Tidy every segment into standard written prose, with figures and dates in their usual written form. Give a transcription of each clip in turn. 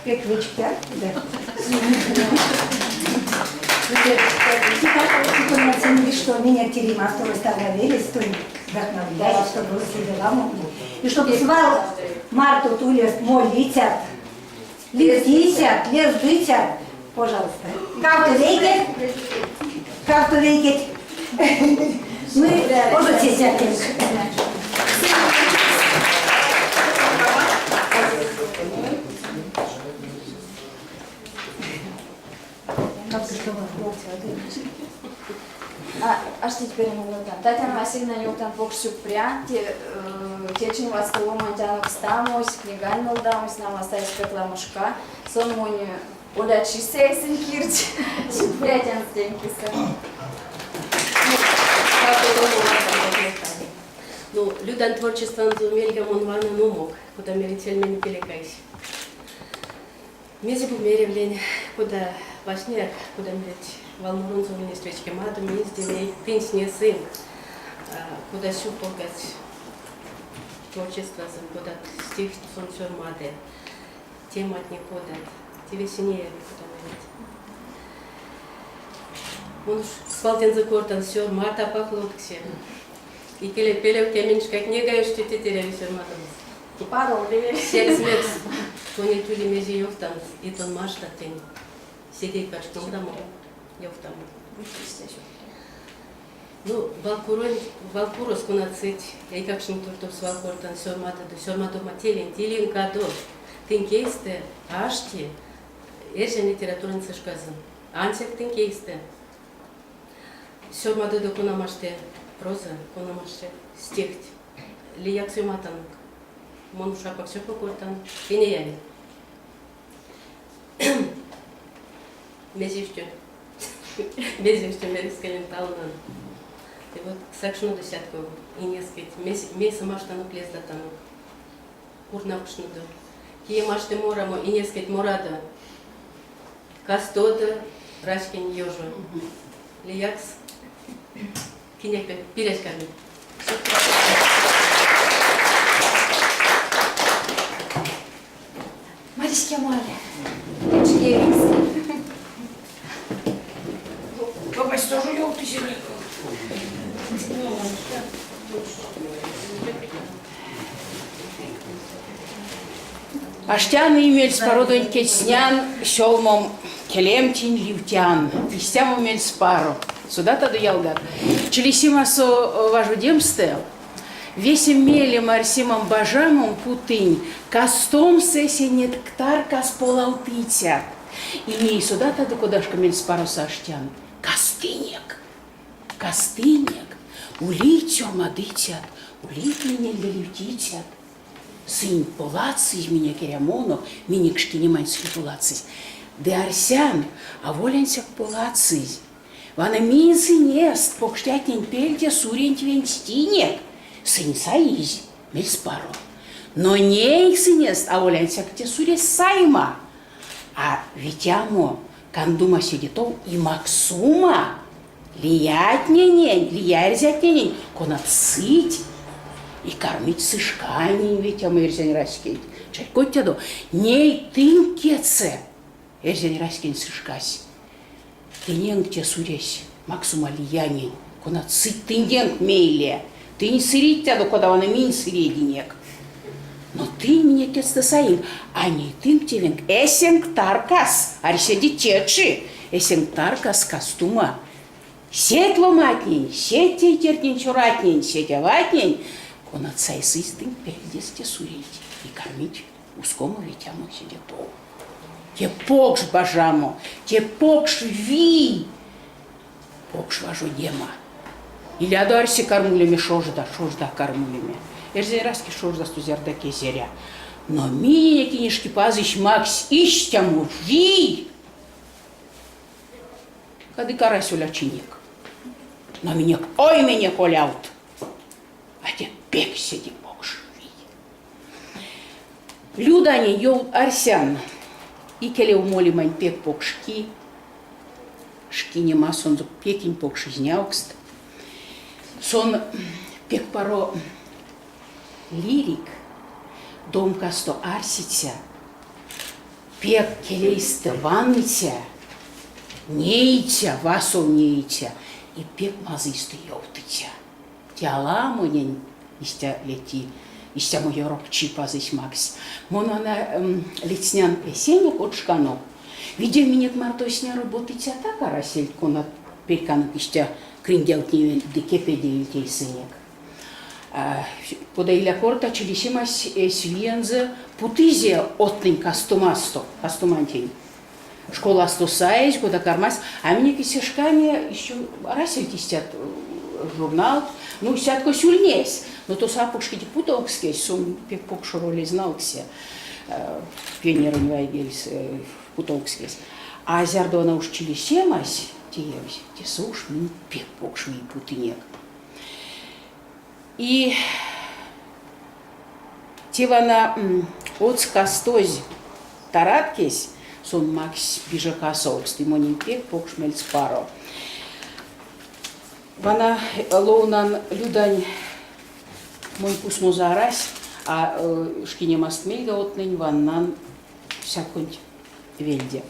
Пек вечкят, да. Что меня телемасторы становились, то вдохновляет, чтобы И чтобы свал марту тулест молитят, ливтисят, лездытят, пожалуйста. Как вейкет? Как вейкет? Мы тоже сидят. Ашти теперь Татьяна Васильевна ёвтан покш сюкпря, течинь вастовоманть анокстамось, книгань нолдамось нам остались пек ламо шка. Сон монь олячисэ эсень кирдсь. Сюкпря тенстень кисэ. Ну, Людань творчестванзо мельга мон ванан умок, кода мерить сельмень пелекайсь. Мезе бу меревлень, кода васняяк, кода мерить, валморонзо ульнесть вечкемадо, мезде ней тынсь несынк, кода сюпалгадсь творчествазо, кодат стихть сон сёрмады, тематне кодат, те весе неяви, кода мерить. Мон уш свал тензэ кортан, сёрмат апак лотксе. Икеле пелев кеменьшка книга эштё те теряви сёрмадомс. Паро Секс мекс тонеть ули мезе ёвтамс, и тон маштат тень седей пачк нолдамо ёвтамо. Ну, валкуронь, валкурос конат сыть эйкакшонь туртов свал кортан сёрмадодо, сёрмадома теленть, илинкадо. Тынк эйстэ ашти эрзянь литературань сы шказо. Ансяк тынк эйстэ. Сёрмадодо кона машты проза, кона машты стихть. Лиякс ёматанок. Мон уш апак сёпо кортан, те неяви. Мезе эштё? Мезе эштё меремс талнан? И вот сакшнодо сятко инескеть, мейсэ маштанок лездатанок. Пурнавкшнодо. Кие машты морамо, инескеть морадо. Кастодо раськень ёжо. Лиякс кинек пек пирязь карми. Марись Кемаль. Вечкевикс. Бабась тоже ёвтызе. Аштян мельспародонть кецнян, сёлмом келемтинь ливтян. Истямо мельспаро. Содатадо, ялгат? Чилисемасо важодемстэ весе мелем, арсемам, бажамом путынь кастомс эсенек таркас полавтыцят. И ней содатадо, кодашка мельспаросо аштян? Кастынек! Кастынек! Улить сёрмадыцят, улить минек ливтицят. Сынь поладсызь минек эрямонок, минек шкинеманть сынь поладсызь. Ды арсян, аволь ансяк поладсызь. Вана минь сынест покштятнень пельде суренть венстинек, сынь саизь мельспаро. Но ней сынест аволь ансяк те суресь сайма, а ветямо, кандума седе тов и максума лиятненень, лия эрзятненень, конат сыть и кармить сы шканень ветямо эрзянь раськенть. Чарькодтядо, ней тынк кедьсэ эрзянь раськень сы шкась. Тыненк те суресь максума лиянень, конат сыть тынденк мейле. Тынь сыредтядо, кода вана минь сырединек. Но тынь минек кедьстэ саинк, а ней тынк тевенк эсенк таркас, арседе течи, эсенк таркас кастума. Сеть ломатнень, сеть тейтертнень, цёратнень, сеть аватнень, конат сайсызь тынк пельдест те суренть и кармить ускомо ветямо седе тов. Те покш бажамо, те покш вий, покш важодема. Илядо арсе кармулеме шожда, шожда кармулеме. Эрзянь раське шождасто зярдо кезэря. Но миненек Инешкипазось макссь истямо вий, кадык арась олячинек. Но минек ойменек олявт, а те пек седе покш вий. Люданень ёвт арсян, икелев молемань пек покш ки, шкинемасонзо пекень покш изнявкст. Сон пек паро лирик, домкасто арсиця, пек. Пек келейстэ ваныця, неиця, васов неиця и пек мазыйстэ ёвтыця. Те аламонень истя лети, истямо ёрокчи Пазось макссь. Мон вана ледстнян эсенек од шканок. Виде, минек марто зняро роботыцятак арасельть, конат перьканок истя криндявтневельть ды кепедевельть эйсэнек. Кода иля корта, чилисемась эсь виензэ путызе одтнэнь кастомасто, кастомантень. Школасто саезь, кода кармась, а минек се шкане еще арасельть истят журналт, ну, сяткось ульнесь, но тосо апокшке путовкскесь, сон пек покш роль эзь налксе пионерэнь вайгельс путовкскесь. А зярдо она уш чилисемась теевсь, тесэ уш минь пек покш вий путынек. И те вана одс кастозь тарадкесь, сон макссь пиже касовкс, ды монень пек покш мельспаро. Вана ловнан Людань монь пусмозо арась, а шкинемаст мельга одтнэнь ваннан сятконть вельде.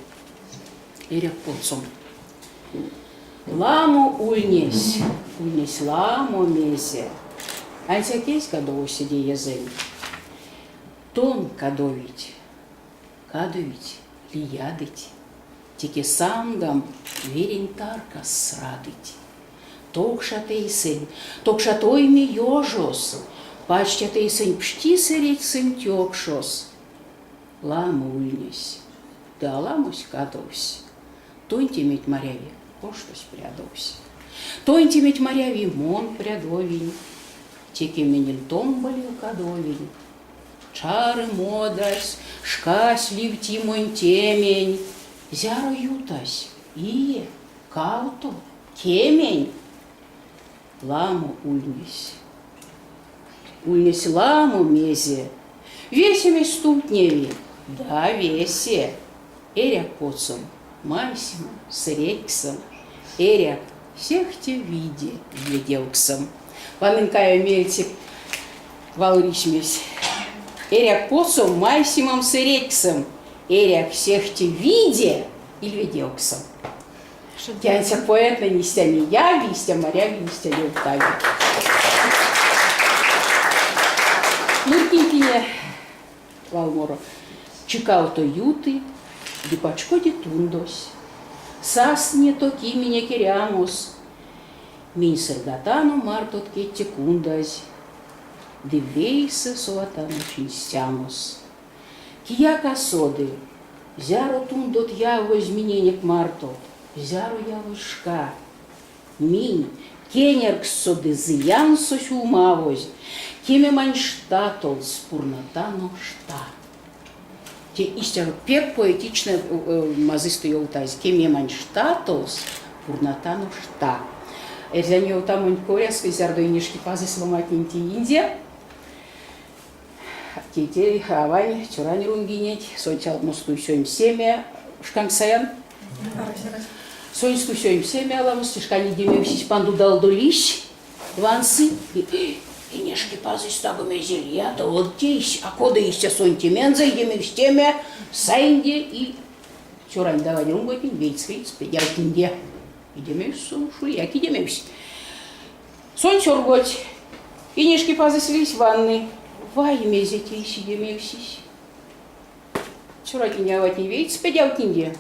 Эряк потсом. Ламо ульнесь, ульнесь ламо мезе. Ансяк эзь кадово седеезэнь. Тон кадовить, кадовить, лиядыть, теке сангам верень таркас срадыть. Токшат эйсэнь, токшат ойме ёжос, пачтят эйсэнь пшти сэредьксэнь тёкшос. Ламо ульнесь, ды аламось кадовсь. Тонь теметь маряви, коштось прядовсь. Тонь теметь маряви, мон прядовинь. Теке менель томбалев кадовинь. Чары модась, шкась ливти монь темень. Зяро ютась ие, кавто, кемень. Ламо ульнесь. Ульнесь ламо мезе. Весемесь стувтневи. Да, весе. Эряк потсом, майсема, сэредьксэм, эряк сехте виде ведевксэм. Ванынкая мельцек валрисьмесь. Эряк потсом, майсемам, сэредьксэм, эряк сехте виде ильведевксэм. Ансяк поэтнэнь истя неяви, истя маряви, истя ёвтави. Нурькинькине валморо. Чикавто юты, ды пачкоди тундось. Састыне токи минек эрямос. Минь сыргатано мартот кедте кундазь, ды вейсэ соватано чиньстямос. Кияк а соды, зяро тундот явозь миненек мартот, зяро явозь шка. Минь, кеняркссо ды зыянсо сюлмавозь, кемемань штатолс пурнатано шта. Те истя жо пек поэтична мазыйстэ ёвтазь кемемань штатолс пурнатано шта. Эрзянь ёвтамонть коряс, зярдо Инешкипазось ломантнень теинзе, тейтерь, авань, цёрань рунгинеть, сонсь аламос тусь оймсеме шканк саян. Сонсь тусь оймсеме аламос, те шкане идемевсесь пандудалдо лиссь, вансы, Инешкипазось таго мезе лията од тейсь, а кода истя сонтемензэ идемевстеме саинде и цёрань давань рунготнень вейц-вейц педявтынде. Идемевсь сон уш идемевсь. Сонсь оргодсь. Инешкипазось лиссь ванны. Вай, мезе тейсь идемевсесь. Цёратне аватне вейц педявтнинде.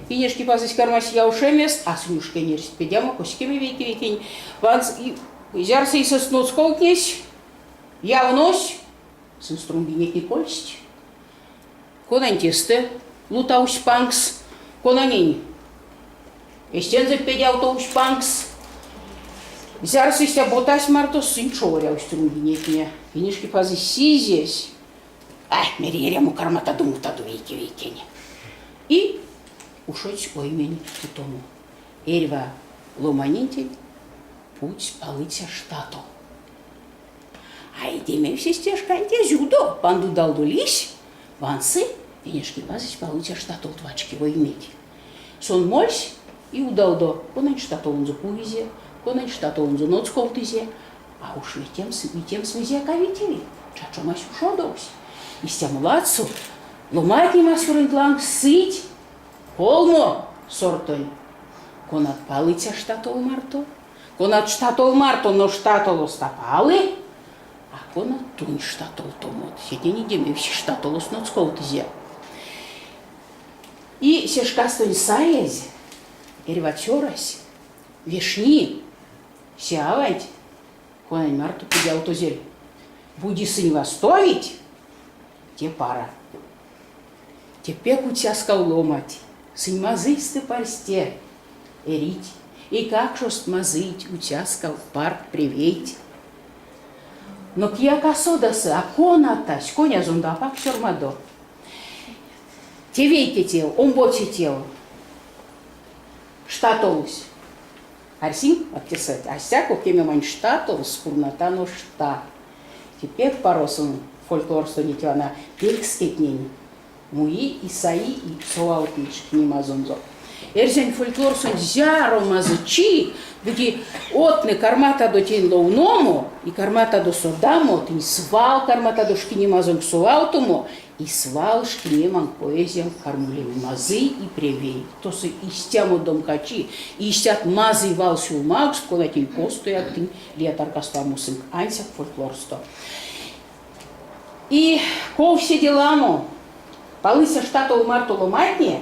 Инешкипазось кармась явшемест, а сынь уш кенерсть педямо коськеме вейке-вейкень. Ванс зярс эйсэст ноцковтнесь, явнось, сынст рунгинетне кольсть. Конань тестэ лутавсь панкс, конанень эстензэ педявтовсь панкс. Зярс истя ботась марто сынь човорявсть рунгинетне. Инешкипазось сизесь. Ай, мери эрямо карматадо мутадо вейке-вейкень. И ушодсь оймень путомо. Эрьва ломанентень путсь палыця штатол. А идемевсесь те шканть эзь удо, пандудалдо лиссь, вансы, Инешкипазось палыця штатолт вачки ойметь. Сон мольсь и удалдо, конань штатолонзо пувизе, конань штатолонзо ноцковтызе, а уш ветямс, ветямс мезеяк а ветяви, чачомась ушодовсь. Истямо ладсо. Ломатне масторонть лангс сыть колмо сортонь, конат палыця штатол марто, конат штатол марто, но штатолост а палы, а конат тунь штатолтомот. Сетнень идемевсь штатолост ноцковтызе. И се шкастонть саезь эрьва цёрась вешни се аванть, конань марто педявтозель. Буди сынь вастовить, те пара. Те пек уцяскав ломать, сынь мазыйстэ парсте эрить, эйкакшост мазыйть, уцяскав, парт, превейть. Но кияк а содасы, а конатась, конязондо апак сёрмадо. Те вейке тев, омбоце тев. Штатолось. Арсинь отписать, а стяко кемемань штатолс пурнатано шта. Те пек паро сон фольклорсто нетяна пелькскетнень муи и саи и совавтни шкинемазонзо. Эрзянь фольклорсонть зяро мазычи, бути одтнэ карматадо тень ловномо и карматадо содамо, тынь свал карматадо шкинемазонк совавтомо и свал шкинеманк поэзиянк кармулеме мазый и превей. Тосо истямо домкачи, истят мазый вал сюлмавкст, конатнень костояк тынь лия таркасто а мусынк, ансяк фольклорсто. И ков седе ламо палыця штатол марто ломантне,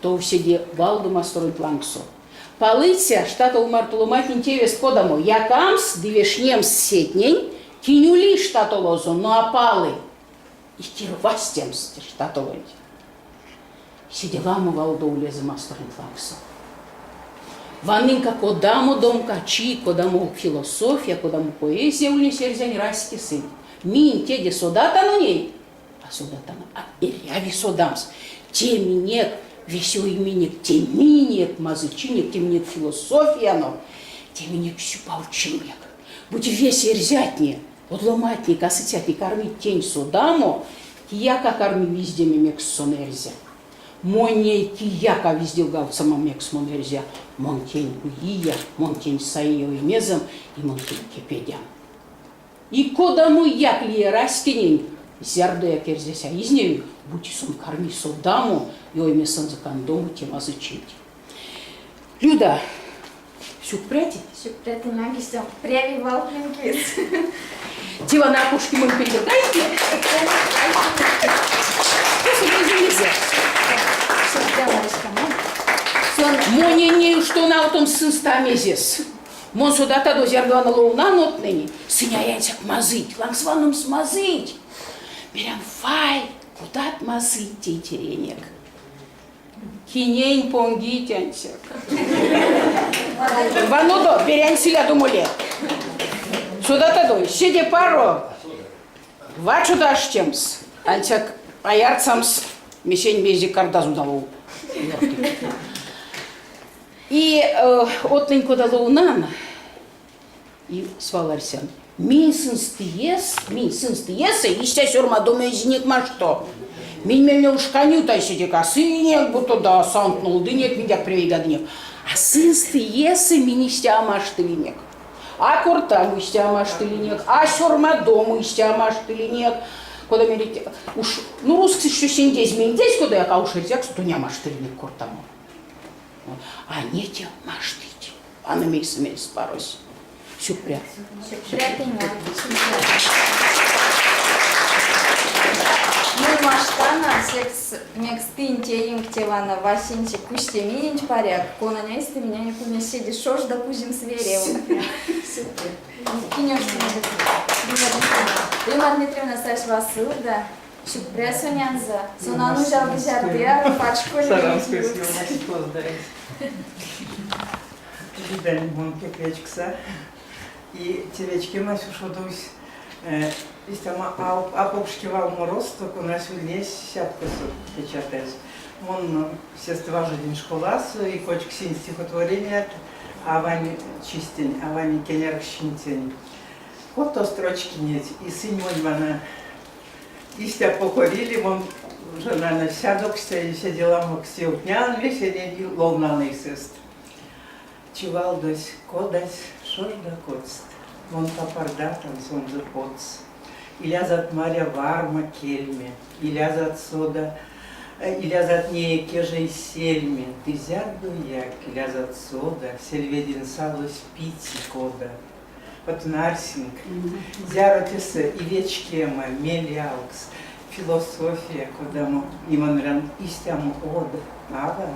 тов седе валдо масторонть лангсо. Палыця штатол марто ломантнень тевест кодамо: якамс ды вешнемс сетнень, кинь ули штатолозо, но а палы, и кирвазтемс те штатолонть. Седе ламо валдо улезэ масторонть лангсо. Ваннынка, кодамо домкачи, кодамо философия, кодамо поэзия ульнесь эрзянь раськесэнть. Минь теде содатано ней? А содатано, а эряви содамс. Те минек весе ойменек, те минек мазычинек, те минек философиянок, те минек сюпавчинек. Бути весе эрзятне, од ломантне, касыцятне кармить тень содамо, кияк а карми виздеме, мекс сон эрзя. Монь ней кияк а визделгавтсамам, мекс мон эрзя. Мон тень уия, мон тень саия оймезэм, и мон тень кепедян. И кодамояк лия раськенень, зярдояк эрзясь а изняви, бути сон карми содамо и оймесэнзэ кандомо те мазычинть. Люда, сюкпря теть. Сюкпря тыненк истя пряви валтнэнь кис. Тила Накушки монь пельде дайте. Монень что наутом сынст а мезес. Мон содатадо, зярдо ана ловнан одтнэнь, сынь а ансяк мазыйть, лангс ванномс мазыйть. Мерян, вай, кодат мазыйть тейтеренек. Кинень понгить ансяк. Ванодо, берянь селядо моле. Содатадо, седе паро вачодо аштемс, ансяк а ярсамс месень мезе кардаз удалов. И одтнэнь кода ловнан, и свал арсян, минь сынст ес, минь сынст есэ, истя сёрмадомо эзинек машто. Минь мельне уш Анюта седе касынек, будто да сант нолдынек, миндяк превейгадынек. А сынст есэ минь истя а маштылинек. А кортамо истя а маштылинек, а сёрмадомо истя а маштылинек. Кода мерить, уш, ну, русскс еще синдезь мендезь, кодаяк, а уш эрзякс то не маштылинек кортамо. А неть маштыть. Вана мейсэ мельспарось. Сюкпря. Сюкпря тенек. Ну, маштано, секс мекс тынь теинк те вана васенце кустеминенть паряк, конань эйстэ миненек ульнесь седе шожда куземс верев. Сюкпря. Римма Дмитриевна сась васыл, да. Сюкпря сонянзо. Сон анужалдызярдыя пачколи. Саранской съемась поздравить. Видань мон пек вечкса. И те вечкемась ушодовсь истямо апокшке валморосто, конась ульнесь сяткосо печатазь. Мон сестэ важодинь школасо и кочксинь стихотвореният авань чистень, авань кенярксчинтень. Кото строчкинеть, и сынь монь вана истя покорили, мон уже, наверное, сядоксть седе ламоксть ёвтнян весенень ловнан эйсэст. Чивалдось кодась шожда коцт, мон тапардатан сонзэ потс. Илязат маря варма кельме, илязат сода, илязат нее кежей сельме, ды зярдояк илязат сода, сельведень салось пици кода. Вот арсинк, зяро тесэ и вечкема, мелявкс, философия, кодамо Иманран истямо од ава,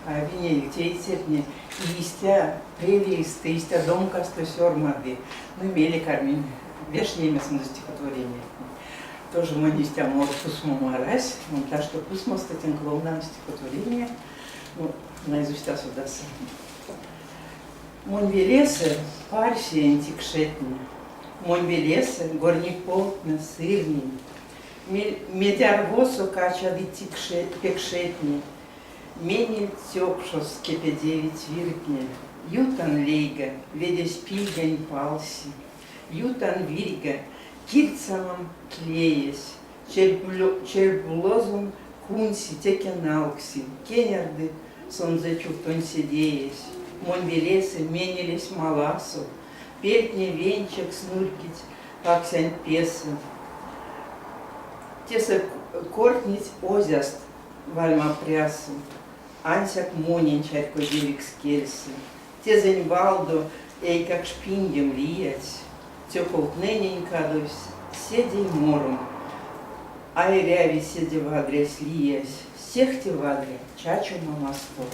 авине тейтертне, и истя превейстэ, истя домкасто сёрмады. Ну, мейле карминь вешнеме сонзэ стихотворениятне. Тоже монь истямо пусмом арась, мон ташто пусмосто тенк ловнан стихотворение, ну, наизусть а содаса. Монь велесэ парь сеянь тикшетне, Монь велесэ горниповтнэ сырнень, Медьарвосо качадыть тикше пекшетне, Менель тёкшос кепедевить виртне. Ютан лейга, ведесь пильгень палси, Ютан вирьга, кирдьсамам килеесь, Черьбулозом кундси, теке налкси, Кенярды сонзэ чувтонь седеесь. Монь велесэ менелесь маласо, Пельтне венчекс нурькить паксянть песэ. Тесэ кортнить озязт вальма прясо, Ансяк монень чарькодевикс кельсэ. Тезэнь валдо эйкакш пингем лиядсь, Цёковтненень кадовсь седей мором. А эряви седе вадрясь лиясь, Сехте вадря чачома мастором.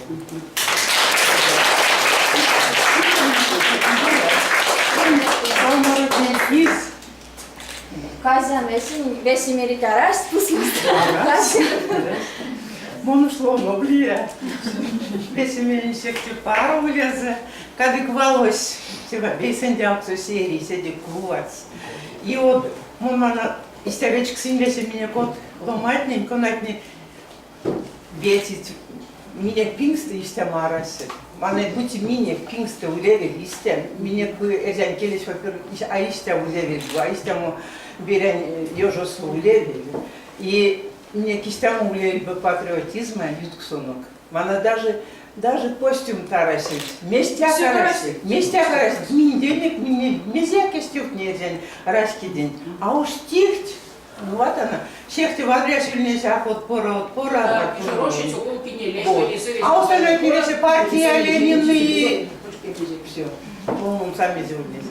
Казян, весе мерить арасть пусмост. Мон уш ловновлия. Весе мерень сехте паро улезэ. Кадык валось вейсэндявксось эри седе куватьс. И вот мон вана истя вечксынь весе минек од ломантнень, конатне ветить минек пингстэ истямо арасель. Вана бути минек пингстэ улевель истя, минек бы эрзянь келесь, во-первых, а истя улевель бы, а истямо берянь ёжосо улевель. И минек истямо улевель бы патриотизма ютксонок. Вана даже даже костюм арасельть, местяк арасельть, местяк арасельть, минденек, мезеяк эзть ёвтне эрзянь раськеденть. А уж стихть, ну вот она. Сехте вадрясь ульнесь ах од пора, од пора. А остальное весе партия, Ленин и все. По-моему, сами ульнесь.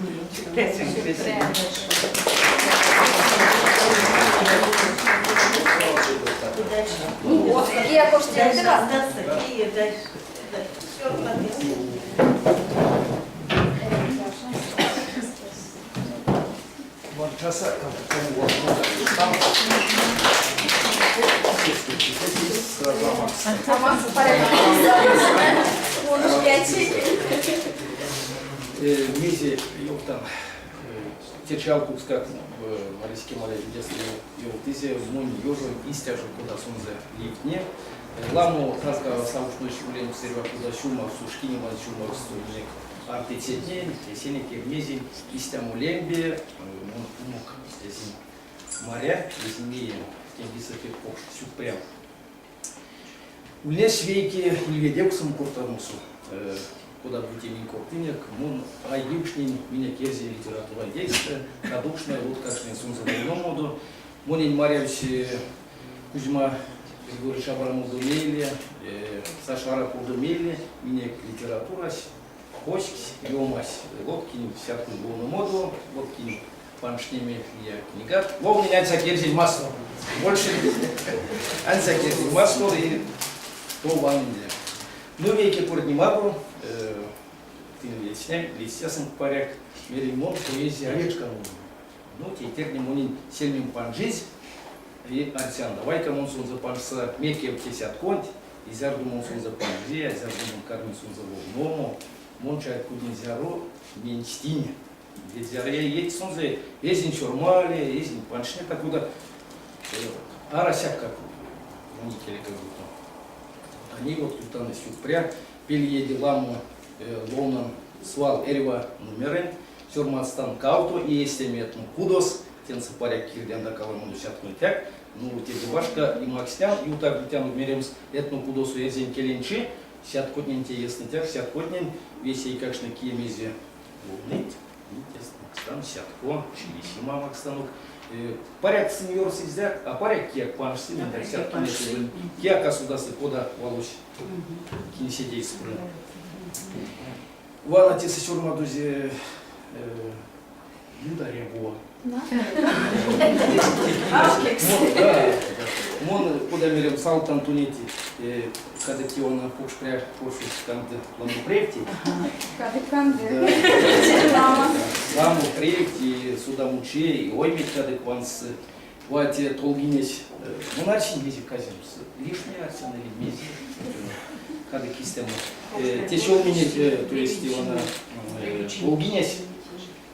Кие коштиянь Дальше. Мезе ёвтан течи алкукскак Маризь Кемаль ёвтызе монь ёжом истя жо кода сонзэ ливтне. Ламо тарка савкшнось улемс эрьва кода сюлмавксо, шкинемань сюлмавксто минек артыцятнень, эсенек эрьмезень истямо лембе, мон умок эзинь маря, эзинь нее, тень кисэ пек покш сюкпря. Ульнесь вейке ильведевксэм кортамосо, кода-бути минь кортынек, мон гайгевкшнинь минек эрзянь литературань эйстэ, кадовкшныя лоткакшнынь сонзэ ловномодо. Монень марявсь Кузьма Григорьевич Абрамовдо мейле, Саша Араповдо мейле минек литературась коськсь, ёмась лоткинь сятконь ловномодо, лоткинь панжтнеме лия книгат. Ловнынь ансяк эрзянь мастор. Больше ансяк эрзянь мастор и то ванынде. Ну, вейке кортнемадо, тынь ледстясынк паряк, меринь мон поэзия Олежка. Ну, тейтертне монень сельмем панжизь, и арсян, давай-ка мон сонзэ панжса мекев те сятконть, и зярдо мон сонзэ панжия, зярдо мон карминь сонзэ ловномо, мон чарькодинь зяро менстинь. Ведь зярыя иеть сонзэ эзинь сёрмале, эзинь панжне та-кода арасяк как монь икеле как будто. Они вот ютан сюкпря, пельиеде ламо ловнан свал эрьва номерэнть, сёрмадстан кавто иестэме кудос, тенсэ паряк кирдян да каламодо сятконтяк, ну теде башка и макснян, ютак ютян меремс этнокудосо эрзянь келень чи, сяткотнень те яснытяк, сяткотнень весе эйкакштне кие мезе ловныть. Минь тест макстан, Сятко, Чилисема макстанок. Паряк сынь ёрсызь, а паряк кияк панжсы, кияк а содасы, кода валось кинь седейс пры. Вана тесэ сёрмадозь Люда Рябова. Мон, кода мерем, салтан тонеть, кадык Иона покш пря кошось канды ламо превть. Кадык канды. Ламо превть, содамочей, ойметь кадык вансы. Ва те толгинесь, мон арсинь мезе каземс, лишний арсян или мезе, кадык истямо. Те сёлминеть, то есть Ивана толгинесь,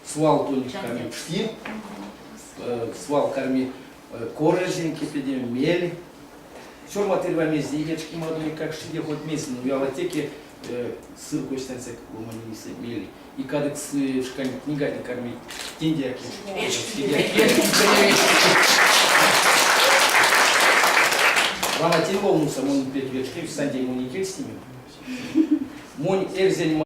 свал тонь карми пшти, свал карми корозень кепедеме мель. Сёрмат эрьва мезде вечкемадо как шиде хоть мезе, но ялатеке сыркось ансяк ломанесь мель. И кадык сы шкань книгатне кармить тендеяк Вана тень ловнуса, мон пек вечкевсь, Сандей монь кельстимим. Монь эрзянь.